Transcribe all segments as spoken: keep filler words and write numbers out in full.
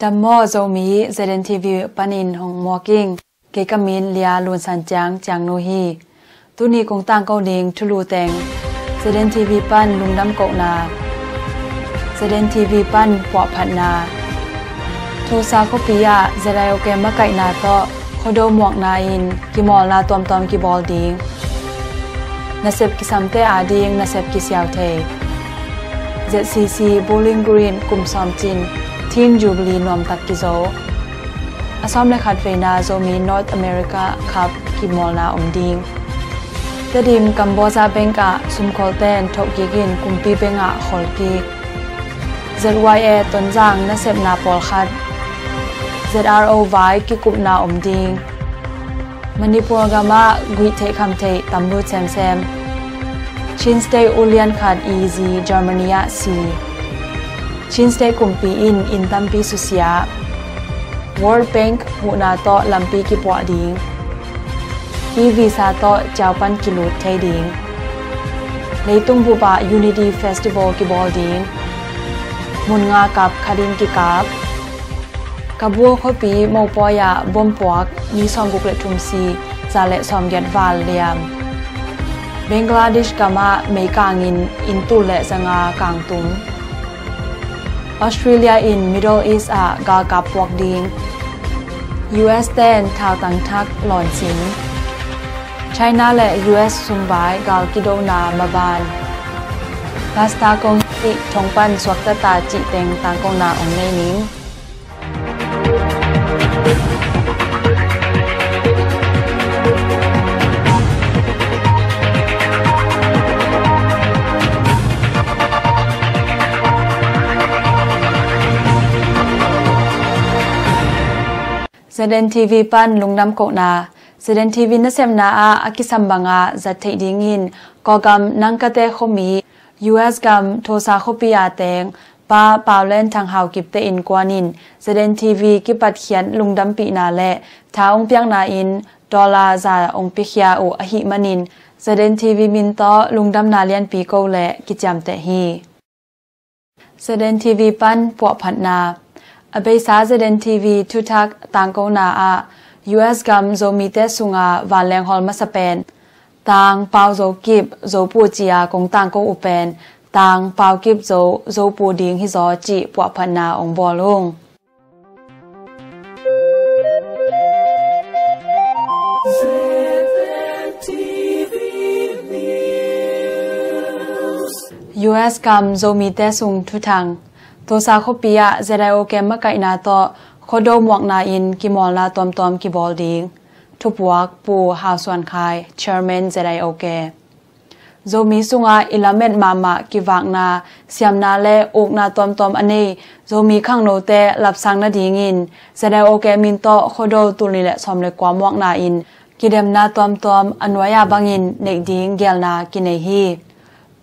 Kan maw Zomi, Z N T V panin hong muak ing. Kei ka min Lia Lun San Ciang, Ciang Nu hi. Tuni kong tangko ding thulu teng, Z N T V pan lungdam kohna, Z N T V pan puahphatna, Tulsa khuapi ah Z I O K makaihna tawh Khuado muakna in kimawlna tuamtuam kibawl ding. Nasep kisamte ading nasep kisiau thei. Z C C Bowling Green kum sawm cin Teen Jubilee nuamtak kizo. A sawm le khat veina Zomi North America Cup kimawlna om ding. Tedim Kamboja Bank ah sumkholten thoh kik in kumpi bank ah khol kik. Z Y A Tonzang nasepna pawlkhat, Z R O vai kikupna om ding. Manipur gamah guih theih kham theih tam lut semsem. Chin State ulian khat easy, Germany ah si. Chin State kumpi in inn tampi susia. World Bank huhna tawh lampi kipuah ding. E visa tawh Japan kilut thei ding. Leitung bup ah Unity Festival kibawl ding. Mun nga kap khatin kikap. Kabul khuapi mopawi ah bom puak mi sawmguk le thum si, za le sawmgiat val liam. Bangladesh gamah meikangin inn tul le zanga kangtum. Australia in Middle East ah galkap puak ding. U S ten thautang thak lawn sin. China le U S sumbai gal kidona maban. Pasta kong cih thong pan suakta ta cih teng tangkona ong nei ning. Z N T V pan lungdam kohna. Z N T V nasepna ah a kisam banga zat theih dingin Kawlgam Nangkate khuami U S gam Tulsa khuapi a teng Pa Paulen Thang Hau Kipte innkuan in Z N T V kipatkhiat lungdampihna le tha ong piakna in dollar za ong piakhia uh ahih manin Z N T V min tawh lungdamna lianpi ko le kiciamteh hi. Z N T V pan puahphatna. A beisa Z N T V thuthak tangkona ah U S gam Zomite sunga vanleng hawl masa pen Tang Pau Zo Kip, Zo Pu ci-a kong tangko uh pen Tang Pau Kip Zo, Zo Pu ding hizaw cih puahphatna ong bawl ung. U S gam Zomite sung thuthang. Tulsa khuapi ah Z I O K makaihna tawh Khuado muakna in kimawlna tuamtuam kibawl ding. Thupuak Pu Hau Suan Khai, Chairman Z I O K. Zomi sungah i lamet mahmah kivakna, siamna le ukna tuamtuam a nei Zomi khangnote lapsang nadingin Z I O K min tawh Khuado tul nih le sawm le kua muakna in kidemna tuamtuam a nuai-a bangin neih ding geelna kinei hi.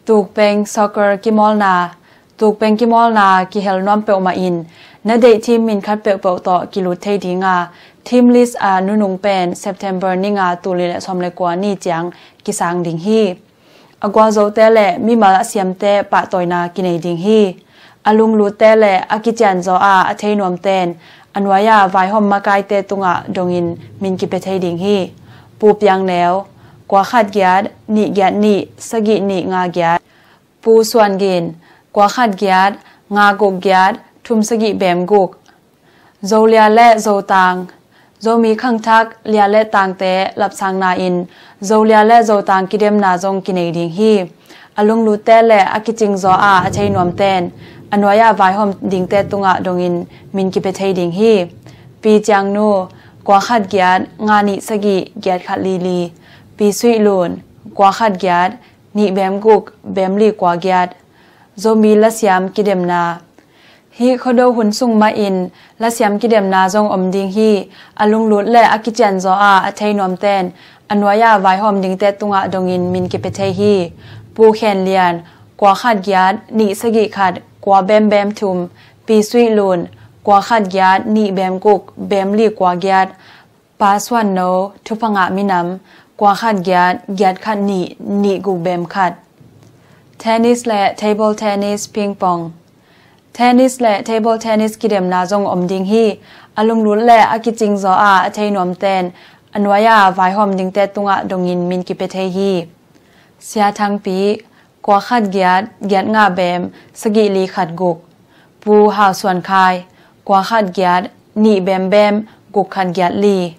Tukpeng soccer kimawlna. Tukpeng kimawlna kihel nuam peuhmah in na deih team min khat peuhpeuh tawh kilut thei ding a, team list a nunung pen September ni nga tul nih le sawm le kua ni ciang kisang ding hi. A gualzote le mimal a siamte pahtawina kinei ding hi. A lunglutte le a kicianzaw a a theinuamten a nuai-a vaihawm makaite tungah dongin min kipia thei ding hi. Pu Piang Neu, kua khat giat, nih giat nih, sagih nih nga giat. Pu Suan Gin, kua khat giat, nga guk giat, thum sagih bem guk. Zolia le Zotang. Zomi khangthak lia le tangte lapsangna in Zolia le Zotang kidemna zong kinei ding hi. A lunglutte le a kicingzaw a a theinuamten a nuai-a vaihawm dingte tungah dongin min kipia thei ding hi. Pi Ciang Nu, kua khat giat, nga nih sagih, giat khat li li. Pi Suih Lun, kua khat giat, nih bem guk, bem li kua giat. Zomi lasiam kidemna. Hih Khuado hun sung mahin lasiam kidemna zong om ding hi. A lunglut le a kicianzaw a a theinuamten a nuai-a vaihawm dingte tungah dongin min kipia thei hi. Pu Khen Lian, kua khat giat, nih sagih khat, kua bem bem thum. Pi Suih Lun, kua khat giat, nih bem guk, bem li kua giat. Pa Suan No, Thupha Ngah Minam, kua khat giat, giat khat nih, nih guk bem khat. Tennis le table tennis, ping pong. Tennis le table tennis kidemna zong om ding hi. A lunglut le a kicing zaw a a thei nuamten a nuai-a vaihawm dingte tungah dongin min kipia thei hi. Sia Thangpi, kua khat giat, giat nga bem, sagih li khat guk. Pu Hau Suan Khai, kua khat giat, nih bem bem, guk khat giat li.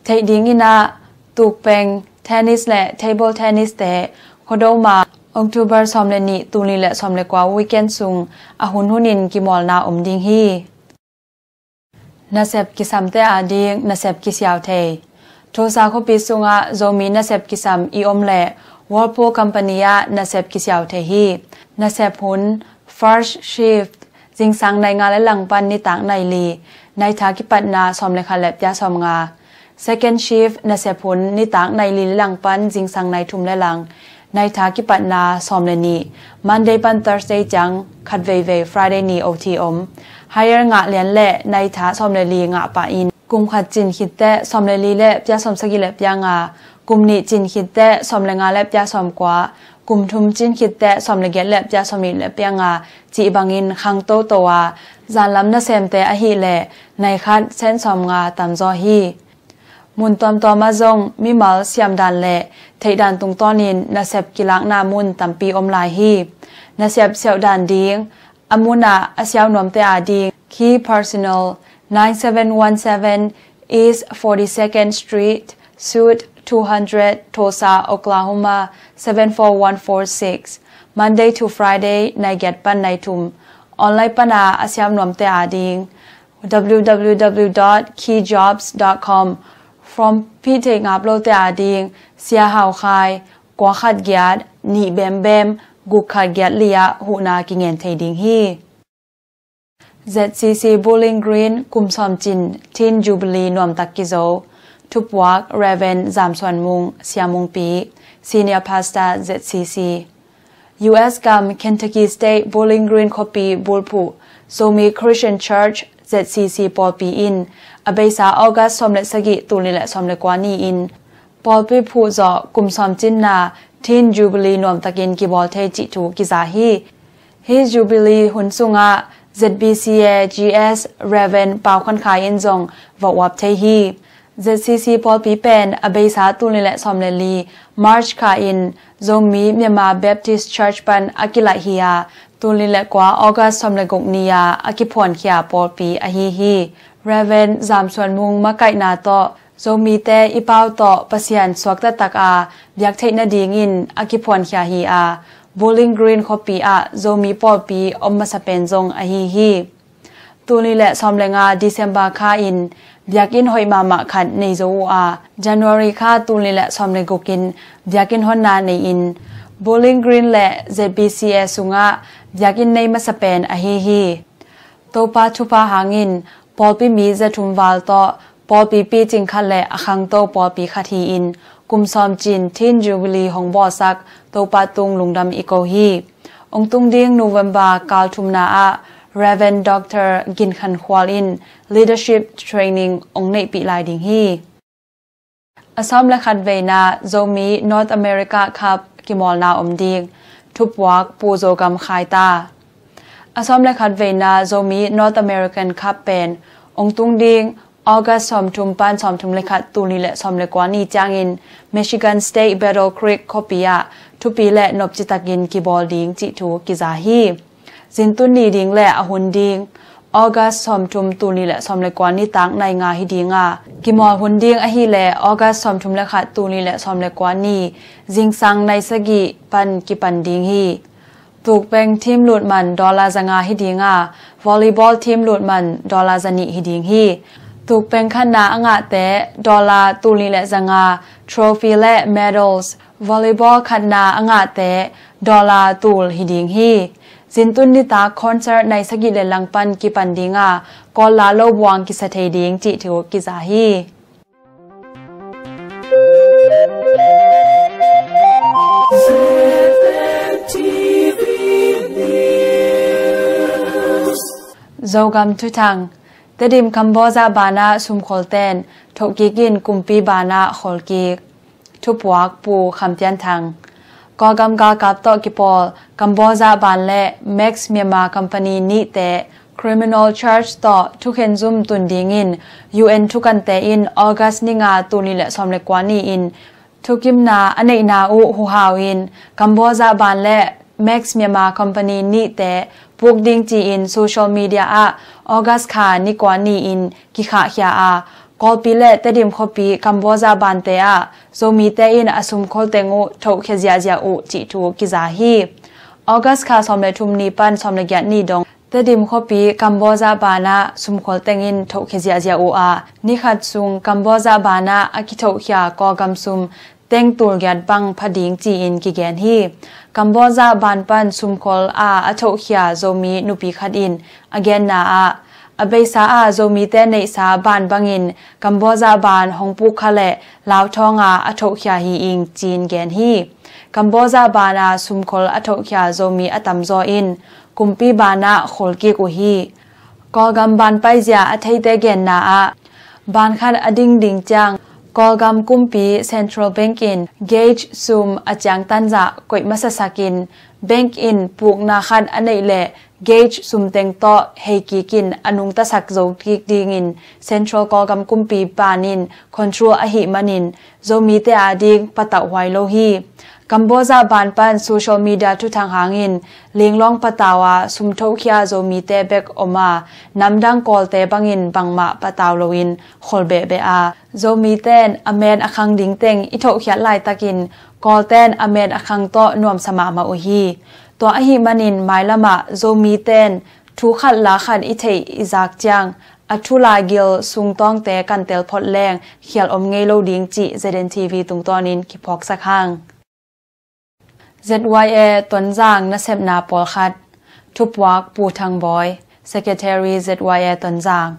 Theih dingin ah, tukpeng, tennis le table tennis te, Khuadoma, October sawm le nih, tul nih le sawm le kua weekend sung a hun hunin kimawlna om ding hi. Nasep kisamte ading nasep kisiau thei. Tulsa khuapi sungah Zomi nasep kisam i om leh Whirlpool Company ah nasep kisiau thei hi. Nasep hun, first shift, zingsang nai nga le lang pan nitak nai li, naitha kipatna sawm le khat le pia sawm nga. Second shift, nasep hun nitak nai li le lang pan zingsang nai thum le lang, naitha kipatna sawm le nih, Monday pan Thursday ciang khat veivei, Friday ni O T om. Higher ngah lian le naitha sawm le li ngah pah in, kum khat cin khitteh sawm le li le pia sawm sagih le pia nga, kum nih cin khitteh sawm le nga le pia sawm kua, kum thum cin khitteh sawm le giat le pia sawm nih le pia nga cih bangin khang toto a, zanlam nasemte ahih leh nai khat sen sawm nga tamzaw hi. Mun tuamtuam ah zong mimal siamdan le theihdan tungtawnin nasep kilakna mun tampi om lai hi. Nasep siauhdan ding a munah a siau nuamte ading, Key Personnel, nine seven one seven East forty-second Street, Suite two hundred, Tulsa, Oklahoma seven four one four six. Monday to Friday, nai giat pan nai thum. Online pana a siau nuamte ading, W W W dot key jobs dot com. Form phih theih ngap lote ading, Sia Hau Khai, kua khat giat, nih bem bem, guk khat giat li ah huhna kingen thei ding hi. Z C C Bowling Green kum sawm cin Teen Jubilee nuamtak kizo. Thupuak, Reverend Zam Suan Mung, Sia Mung Pi, Senior Pastor, Z C C. U S gam Kentucky State Bowling Green khuapi bulphuh Zomi Christian Church, Z C C pawlpi in a beisa August sawm le sagih, tul nih le sawm le kua ni-in pawlpi phuh zawh kum sawm cinna Teen Jubilee nuamtakin kibawl thei cih thu kiza hi. Hih Jubilee hun sungah Z B C A G S Reverend Pau Khan Khai in zong va uap thei hi. Z C C pawlpi pen a beisa tul nih le sawm le li March kha in Zomi Myanmar Baptist Church pan a kilaih hi a, tul nih le kua August sawm le guk ni-a a kiphuankhia pawlpi ahi hi. Reverend Zam Suan Mung makaihna tawh Zomite i pau tawh Pasian suakta taka biak theih nadingin a kiphuankhia hi a, Bowling Green khuapi ah Zomi pawlpi om masa pen zong ahi hi. Tul nih le sawm le nga December kha in biakinn hoih mahmah khat nei zo uh a, January kha tul nih le sawm le guk in biakinn honna nei-in Bowling Green le Z B C A sungah biakinn nei masa pen ahi hi. Topa thupha hangin pawlpi mi zathum val tawh pawlpi picing khat le a khangto pawlpi khat hi-in kum sawm cin Teen Jubilee hong bawlsak Topa tung lungdam i ko hi. Ong tung ding November kal thumna ah Reverend Doctor Gin Khan Khual in leadership training ong neihpih lai ding hi. A sawm le khat veina Zomi North America Cup kimawlna om ding. Thupuak, Pu Zo Gam Khai ta. A sawm le khat veina Zomi North American Cup pen ong tung ding August sawmthum pan sawmthum le khat, tul nih le sawm le kua ni ciangin Michigan State Battle Creek khuapi ah thupi le nopci takin kibawl ding cih thu kiza hi. Zintun ni ding le a hun ding August sawmthum, tul nih le sawm le kua nitak nai nga hi ding a, kimawl hun ding ahih leh August sawmthum le khat, tul nih le sawm le kua ni zingsang nai sagih pan kipan ding hi. Tukpeng team lut man dollar za nga hi ding a, volleyball team lut man dollar za nih hi ding hi. Tukpeng khatna a ngahte dollar tul nih le za nga, trophy le medals, volleyball khatna a ngahte dollar tul hi ding hi. Zintun nitak concert nai sagih le lang pan kipan ding a, Kawl la lo buang kisa thei ding cih thu kiza hi. Zogam Thuthang. Tedim Kambawza banah sumkholten thohkik in kumpi banah kholkik. Thupuak Pu Kham Pian Thang. Kawlgam galkap tawh kipawl Kamboja ban le Max Myanmar Company nihte criminal charge tawh thukhen zum tun dingin U N thukante in August ni nga, tul nih le sawm le kua ni-in thukimna a neihna uh huhau in Kamboja ban le Max Myanmar Company nihte puk ding ci-in social media ah August kha ni kua ni-in kikhahkhia a, Kawlpi le Tedim khuapi Kamboja bante ah Zomite in a sumkhol teng uh thohkhia ziahziah uh cih thu kiza hi. August kha sawm le thum ni pan sawm le giat ni dong Tedim khuapi Kamboja ban ah sumkhol teng in thohkhia ziahziah uh a, ni khat sung Kamboja ban ah a kithohkhia Kawlgam sum teng tul giat bang pha ding ci-in kigen hi. Kamboja ban pan sumkhol a a thohkhia Zomi nupi khat in a genna ah, a beisa ah Zomite neihsa ban bangin Kamboja ban hong puk kha le lauthawng a a thohkhia hi ing ci-in gen hi. Kamboja ban a sumkhol a thohkhia Zomi a tamzaw in kumpi ban ah khol kik uh hi. Kawlgam ban paizia a theite genna ah, ban khat a ding ding ciang Kawlgam kumpi Central Bank in gauge sum a ciangtan zah koih masasakin, bank in pukna khat a neih leh gauge sum teng tawh hei kik in a nungtasak zo kik dingin Central Kawlgam kumpi ban in control ahih manin Zomite ading patauh huai lo hi. Kamboja ban pan social media thuthang hangin linglawng patau a sum thohkhia Zomite bek om a, namdang Kawlte bangin bangmah patau loin khol behbeh a, Zomite in a men a khang ding teng i thohkhiat laitakin Kawlte in a men a khang tawh nuamsa mahmah uh hi. Tua ahih manin mailam ah Zomite in thu khat la khat i theih i zak ciang a thu la gil sungtawngte kan tel phot leng khial om ngei lo ding cih Z N T V tungtawnin kiphawksak hang. Z Y A Tonzang nasepna pawlkhat. Thupuak Pu Thang Bawi, Secretary Z Y A Tonzang.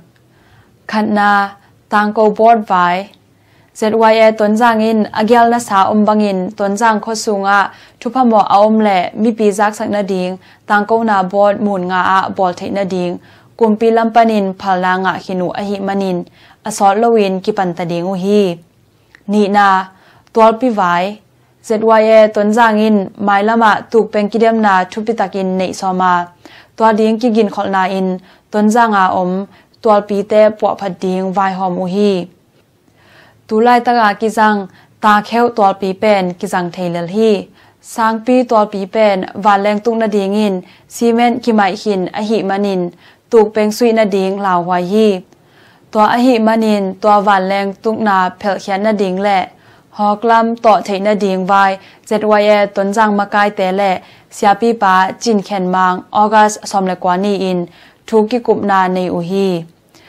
Khatna, Tangko Board vai. Z Y A Tonzang in a gial nasa om bangin Tonzang khua sungah thuphamawh a om le mipi zaksak nading tangkona board mun nga ah bawl theih nading kumpi lam panin phalna ngah khin uh ahih manin a sawt loin kipanta ding uh hi. Nihna, tualpi vai. Z Y A Tonzang in mailam ah tukpeng kidemna thupitakin neih sawm a, tua ding kiginkholhna in Tonzang a om tualpite puahphat ding vaihawm uh hi. Tu laitak a kizang takheuh tualpi pen kizang thei lel hi. Sangpi tualpi pen vanleng tuk nadingin cement kimaih khin ahih manin tukpeng suih nading lauhuai hi. Tua ahih manin tua vanleng tukna phelhkhiat nading le hawklam tawh theih nading vai Z Y A Tonzang makaite le siapipa Cin Khen Mang August sawm le kua ni-in thu kikupna nei uh hi.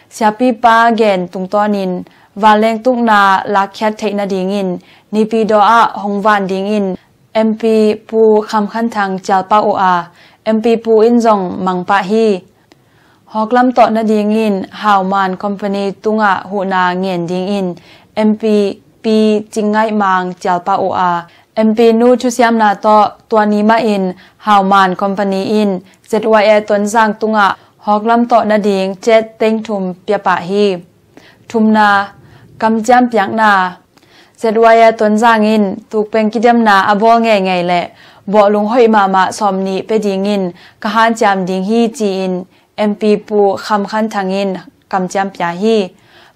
Siapipa gen tungtawnin vanleng tukna lakkhiat theih nadingin Naypyidaw ah hong van dingin M P Pu Kham Khan Thang cialpah uh a, M P Pu in zong mangpah hi. Hawklam tawh nadingin Hauman Company tungah huhna ngen dingin M P Pi Cing Ngaih Mang cialpah uh a, M P nu thusiamna tawh tua ni mahin Hauman Company in Z Y A Tonzang tungah hawklam tawh nading cet teng thum piapah hi. Thumna, kamciam piakna. Z Y A Tonzang in tukpeng kidemna a bawl ngeingei le bawhlung hoih mahmah sawm nih pia dingin ka hanciam ding hi ci-in M P Pu Kham Khan Thang in kamciam pia hi.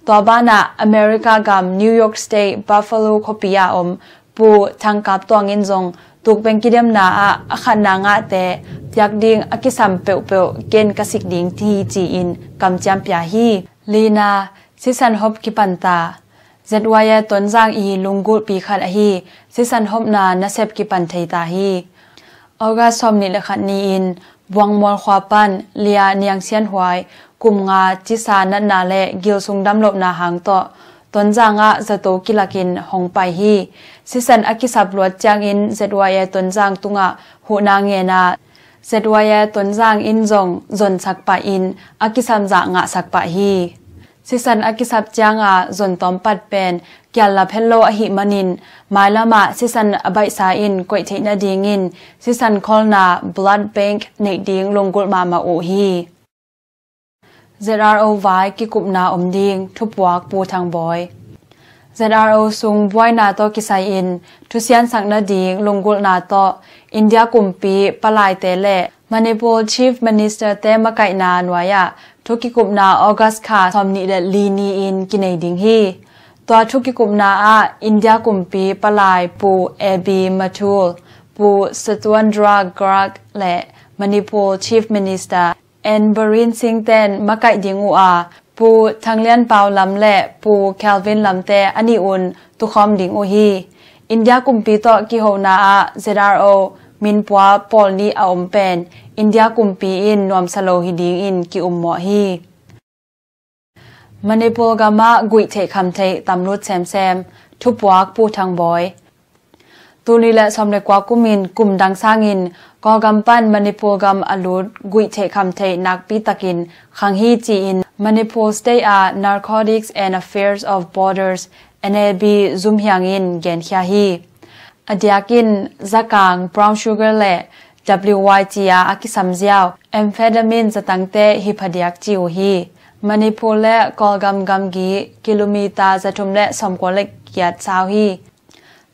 Tua banah America gam New York State Buffalo khuapi a om Pu Thang Kap Tuang in zong tukpeng kidemna ah a khatna ngahte piak ding a kisam peuhpeuh ken ka sik ding hi ci-in kamciam pia hi. Lina, sisan hop kipanta. Z Y A Tonzang i lunggulhpi khat ahi sisan hopna nasep kipan thei ta hi. August sawm nih le khat ni-in Buangmual khua pan Lia Niang Sian Huai kum nga cisa natna le gilsung damlohna hang tawh Tonzang ah zato kilakin hong pai hi. Sisan a kisap luat ciangin Z Y A Tonzang tungah huhna ngen a, Z Y A Tonzang in zong zonsak pah in a kisam zah ngahsak pah hi. Sisan a kisap cianga zon tawmpat pen kiallap het lo ahih manin mailamah sisan a baihsa in koih theih nadingin sisan kholna blood bank neih ding lunggulh mahmah uh hi. Z R O vai kikupna om ding thupuak Pu Thang Bawi. Z R O sung buaina tawh kisai-in thusiansak nading lunggulhna tawh India kumpi palaite le Manipur Chief Minister te makaihna nuai-ah thukikupna August kha sawmnih le li ni-in kinei ding hi. Tua thukikupna ah India kumpi palai Pu A B Mathur, Pu Satyendra Garg le Manipur Chief Minister N Biren Singh ten makaih ding uh a, Pu Thang Lian Pau Lam le Pu Kelvin Lam te a nih un tukhawm ding uh hi. India kumpi tawh kihona ah Z R O minpua pawl nih a om pen India kumpi in nuamsa lo hi dingin ki-ummawh hi. Manipur gamah guih theih kham theih tamlut semsem, thupuak Pu Thang Bawi. Tul nih le sawm le kua kumin kum dang sangin Kawlgam pan Manipur gam a lut guih theih kham theih nakpi takin khang hi ci-in Manipur State a Narcotics and Affairs of Borders, N A B, zumhiang in genkhia hi. A diakin zakang, brown sugar le W Y ci-a a kisam ziau amphetamine zatangte hi phadiak ci uh hi. Manipur le Kawlgam gamgi kilometer zathum le sawmkua le giat sau hi.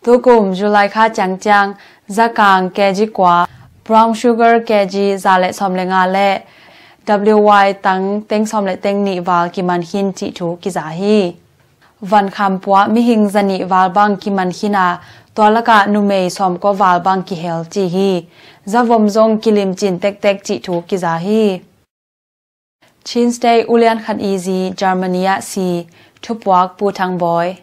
Tukum July kha ciangciang zakang K G kua, brown sugar K G za le sawm le nga le W Y tang teng sawm le teng nih val kiman khin cih thu kiza hi. Van khampuah mihing zanih val bang kiman khin a, tua lakah numei sawmkua val bang kihel ci hi. Zavom zong kilimcin tektek cih thu kiza hi. Chin State ulian khat izi Germany ah si, thupuak Pu Thang Bawi.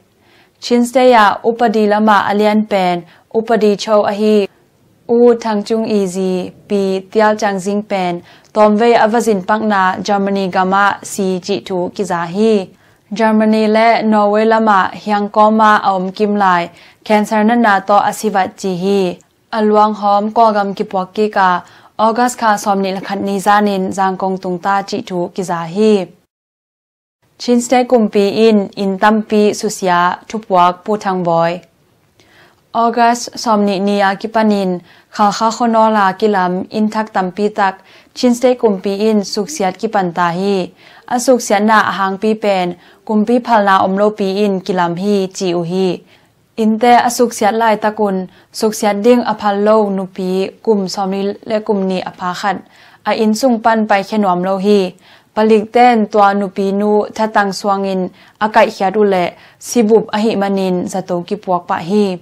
Chin State ah upadi lamah a lian pen upadi cho ahi U Thang Cung izi Pi Tial Cang Zing pen tawmvei a va zin pakna Germany gamah si cih thu kiza hi. Germany le Norway lamah hiangkawma a om kim lai cancer natna tawh a si vat ci hi. A luanghawm Kawlgam kipuak kik a, August kha sawmnih le khat ni zanin Zangkong tungta cih thu kiza hi. Chin State kumpi in inn tampi susia, thupuak Pu Thang Bawi. August sawmnih ni a kipanin Khalkha khuanawl a kilam inn thak tampi tak Chin State kumpi in suksiat kipan ta hi. A suksiatna a hangpi pen kumpi phalna om lopi in kilam hi ci uh hi. Innte a suksiat laitakun suksiat ding a phal lo nupi kum sawmli le kum nih a pha khat a inn sung pan paikhia nuam lo hi. Palikten tua nupinu thatang suangin a kaihkhiat uh leh sibup ahih manin zato kipuak pah hi.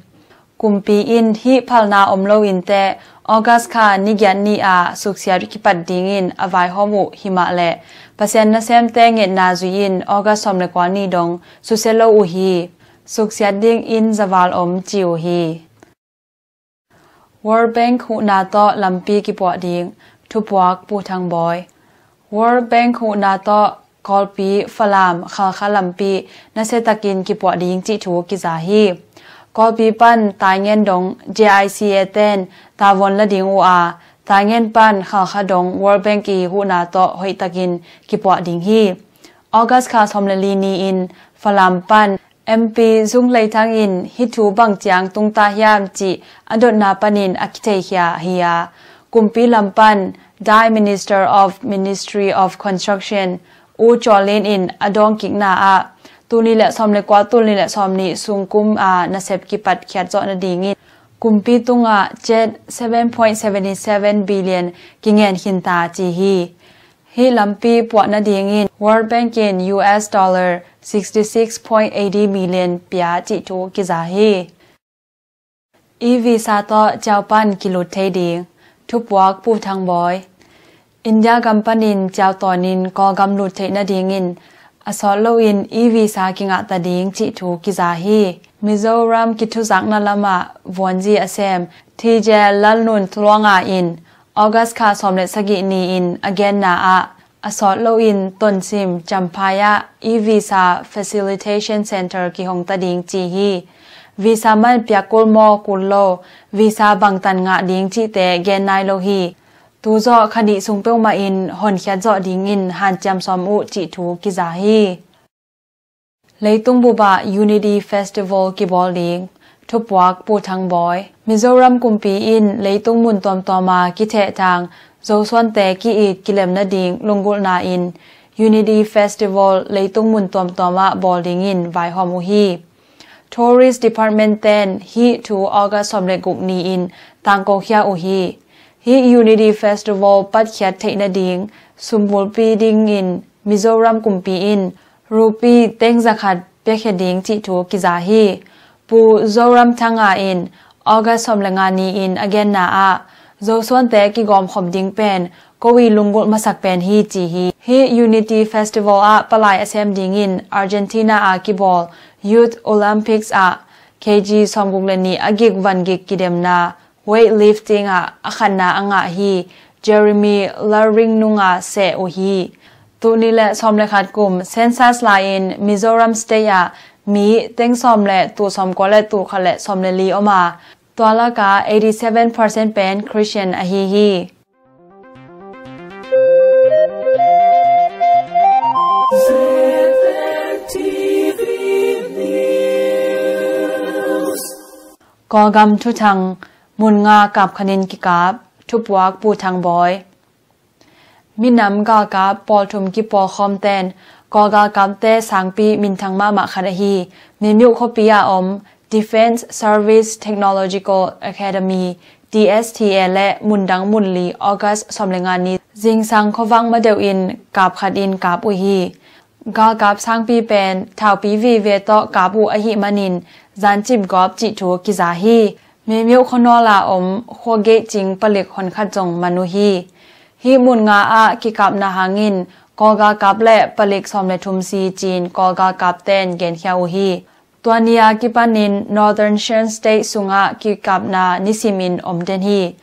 Kumpi in hih phalna om lo innte August kha ni giat ni a suksiat kipat dingin a vaihawm uh himah leh Pasian nasemte ngetna zui in August sawm le kua ni dong susia lo uh hi. Suksiat ding inn zaval om ci uh hi. World Bank huhna tawh lampi kipuah ding, thupuak Pu Thang Bawi. World Bank huhna tawh Kawlpi Falam Khalkha lampi nasiatakin kipuah ding cih thu kiza hi. Kawlpi pan Taingen dong J I C A ten tavuan la ding uh a, Taingen pan Khalkha dong World Bank i huhna tawh hoihtakin kipuah ding hi. August kha sawm le li ni-in Falam pan M P Zung Hlei Thang in hih thu bang ciang tungta hiam cih a dotna panin a kitheikhia hi a, kumpi lam pan Dai Minister of Ministry of Construction U Caw Lin in a dawngkikna ah tul nih le sawm le kua tul nih le sawmnih sung kum a nasep kipatkhiat zawh nadingin kumpi tungah kyat seven point seven seven billion kingen khin ta ci hi. Hih lampi puah nadingin World Bank in U S dollar sixty six point eighty million pia cih thu kiza hi. E-visa tawh ciau pan kilut thei ding, thupuak Pu Thang Bawi. India gam panin ciau tawnin Kawlgam lut theih nadingin a sawt loin e-visa kingahta ding cih thu kiza hi. Mizoram kithuzakna lamah vuanzi a sem T J Lalnuntluanga in August kha sawm le sagih ni-in a genna ah a sawt loin Tonsim Champhai ah e-visa facilitation center kihongta ding ci hi. Visa man piak kul maw kul lo, visa bangtan ngah ding cihte gen nai lo hi. Tuzawh kha nih sung peuhmah in honkhiat zawh dingin hanciam sawm uh cih thu kiza hi. Leitung bupah Unity Festival kibawl ding, thupuak Pu Thang Bawi. Mizoram kumpi in leitung mun tuamtuam a kithehthang Zosuante ki-it kilem nading lunggulhna in Unity Festival leitung mun tuamtuam ah bawl dingin vaihawm uh hi. Tourist Department ten hih thu August sawm le guk ni-in tangkokhia uh hi. Hih Unity Festival patkhiat theih nading sum bulpi dingin Mizoram kumpi in rupee teng zakhat piakhia ding cih thu kiza hi. Pu Zoramthanga in August sawm le nga ni-in a genna ah Zosuante kigawmkhop ding pen ko ii lunggulh masak pen hi ci hi. Hih Unity Festival ah palai a sem dingin Argentina a kibawl Youth Olympics ah K G sawmguk le nih a gik van gik kidemna weightlifting ah a khatna a ngah hi Jeremy Laring nunga seh uh hi. Tul nih le sawm le khat kum census lai-in Mizoram State ah mi teng sawm le tul sawmkua le tul khat le sawm le li om a, tua laka eighty seven percent pen Christian ahi hi. Kawlgam thuthang. Mun nga kap khatin kikap. Thupuak Pu Thang Bawi. Minam galkap pawlthum kipawlkhawm ten Kawl galkapte sangpi minthang mahmah khat ahi Mimiuh khuapi a om Defence Service Technological Academy, D S T A, le mundang munli August sawm le nga ni zingsang khuavak ma deuh in kap khat in kap uh hi. Galkap sangpi pen thaupi vive tawh kap uh ahih manin zancip gawp cih thu kiza hi. Mimiuh khuanawl a om khua gate cing palik honkhat zong man uh hi. Hih mun nga ah kikapna hangin Kawl galkap le palik sawm le thum si ci-in Kawl galkapten genkhia uh hi. Tua ni a kipanin Northern Shan State sungah kikapna nisimin om den hi.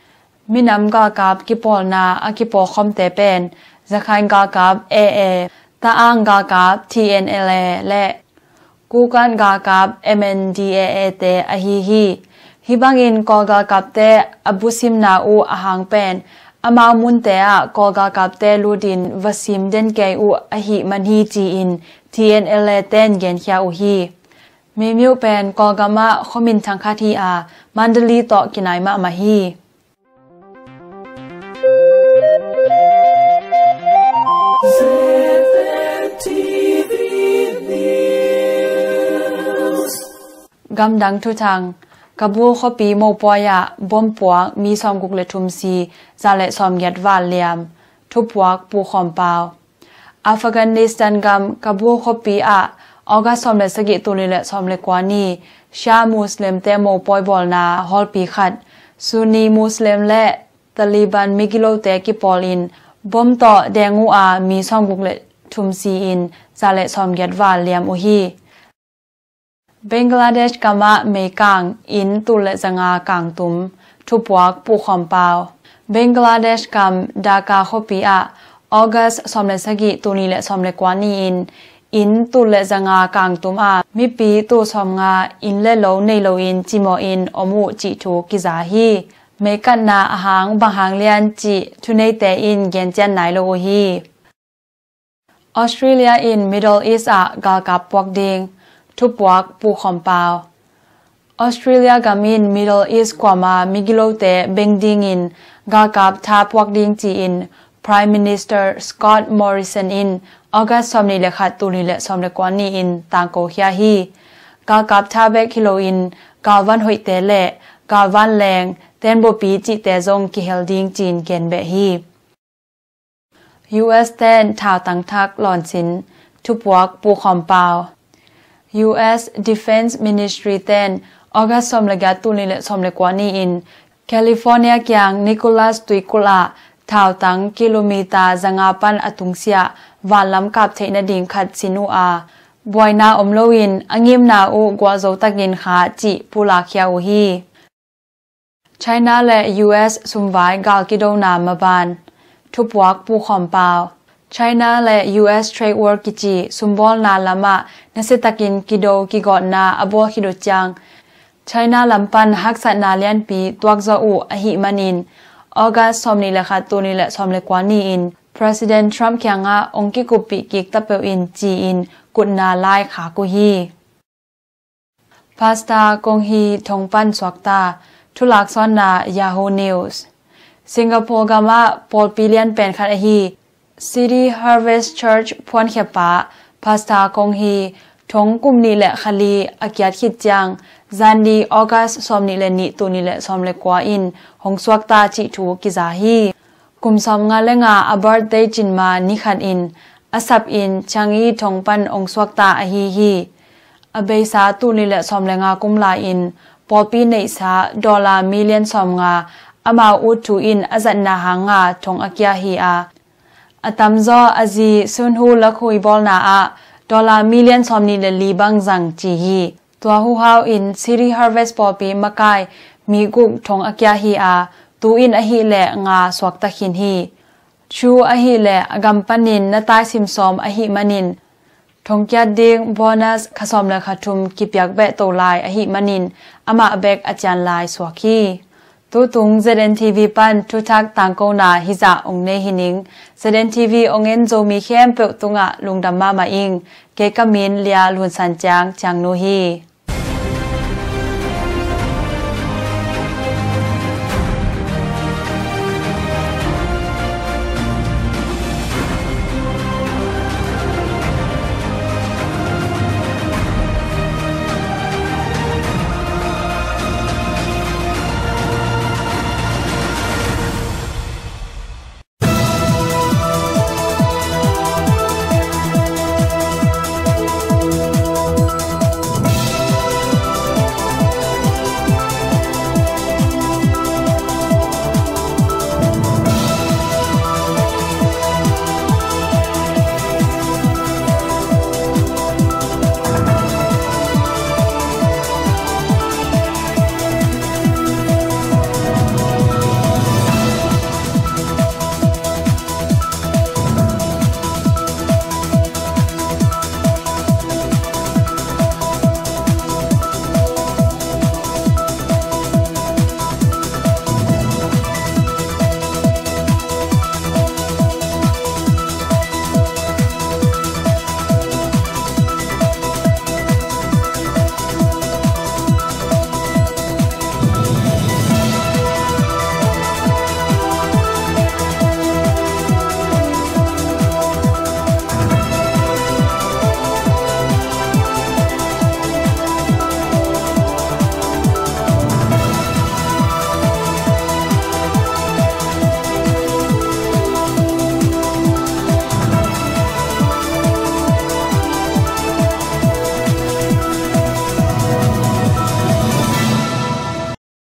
Minam galkap kipawlna a kipawlkhawmte pen Zakhain galkap A A, Taang galkap T N L A le Kukan galkap M N D A A te ahi hi. Hih bangin Kawl galkapte a busimna uh a hang pen amau munte ah Kawl galkapte lutin va sim den kei uh ahih man hi ci-in T N L A ten genkhia uh hi. Mimiuh pen Kawlgam ah khuaminthang khat hi a, Mandalay tawh kinai mahmah hi. Gamdang thuthang. Kabul khuapi mopawi ah bom puak mi sawmguk le thum si, za le sawmgiat val liam. Thupuak Pu Khawm Pau. Afghanistan gam Kabul khuapi ah August sawm le sagih, tul nih le sawm le kua ni Shia Muslimte mopawi bawlna hawlpi khat Sunni Muslim le Taliban migilote kipawl in bom tawh deng uh a, mi sawmguk le thum si-in za le sawmgiat val liam uh hi. Bangladesh gam ah meikang inn tul le zanga kangtum. Thupuak Pu Khawm Pau. Bangladesh gam Dhaka khuapi ah August sawm le sagih, tul nih le sawm le kua ni-in inn tul le zanga kangtum a, mipi tul sawmnga inn le lo nei loin cimawhin om uh cih thu kiza hi. Meikatna a hang bang hang lian cih thuneite in gencian nai lo uh hi. Australia in Middle East ah galkap puak ding. Thupuak Pu Khawm Pau. Australia gam in Middle East kuama migilote beng dingin galkap tha puak ding ci-in Prime Minister Scott Morrison in August sawm nih le khat, tul nih le sawm le kua ni-in tangkokhia hi. Galkap tha bek hi loin galvan hoihte le galvan leng, tenbopi cihte zong kihel ding ci-in gen beh hi. U S ten thautang thak lawnsin. Thupuak Pu Khawm Pau. U S Defense Ministry ten August sawm le giat, tul nih le sawm le kua ni-in California kiang Nicholas tuikulh ah thautang kilometer zanga pan a tungsiah vanlam kap theih nading khat sin uh a, buaina om loin a ngimna uh gualzo takin kha cih pulakkhia uh hi. China le U S sumvai gal kidona maban. Thupuak Pu Khawm Pau. China le U S trade war kici sumbawlna lamah nasiatakin kido kigawtna a bawl khit uh ciang China lam pan haksatna lianpi tuakzawh uh ahih manin August sawm nih le khat, tul nih le sawm le kua ni-in President Trump kiangah ong kikuppih kik ta peuh in ci-in kutna lai khak uh hi. Pastor Kong Hee thong pan suakta. Thulaksawnna Yahoo News. Singapore gam ah pawlpi lian pen khat ahi City Harvest Church phuankhiapa Pastor Kong Hee Thong kum nih le kha li a kiat khit ciang, zanni August sawm nih le nih, tul nih le sawm le kua in hong suakta cih thu kiza hi. Kum sawm nga le nga a birthday cin ma ni khat in a sap in Changi thong pan hong suakta ahi hi. A beisa tul nih le sawm le nga kum lai-in pawlpi neihsa dollar million sawm nga amau ut thu in a zatna hanga thong a kia hi a, a tamzaw a zi Sun Hu lakhui bawlna ah dollar million sawm nih le li bang zang ci hi. Tua huhau in City Harvest pawlpi makai mi guk thong a kia hi a, tu in ahih leh nga suakta khin hi. Chu ahih leh a gam panin na taisim sawm ahih manin thongkiat ding bonus kha sawm le kha thum kipiak beh to lai ahih manin amah bek a cian lai suak hi. Tutung Z N T V pan thuthak tangkona hizah ong nei hi ning. Z N T V ong en Zomi khempeuh tungah lungdam mahmah ing. Kei ka min Lia Lun San Ciang, Ciangnu hi.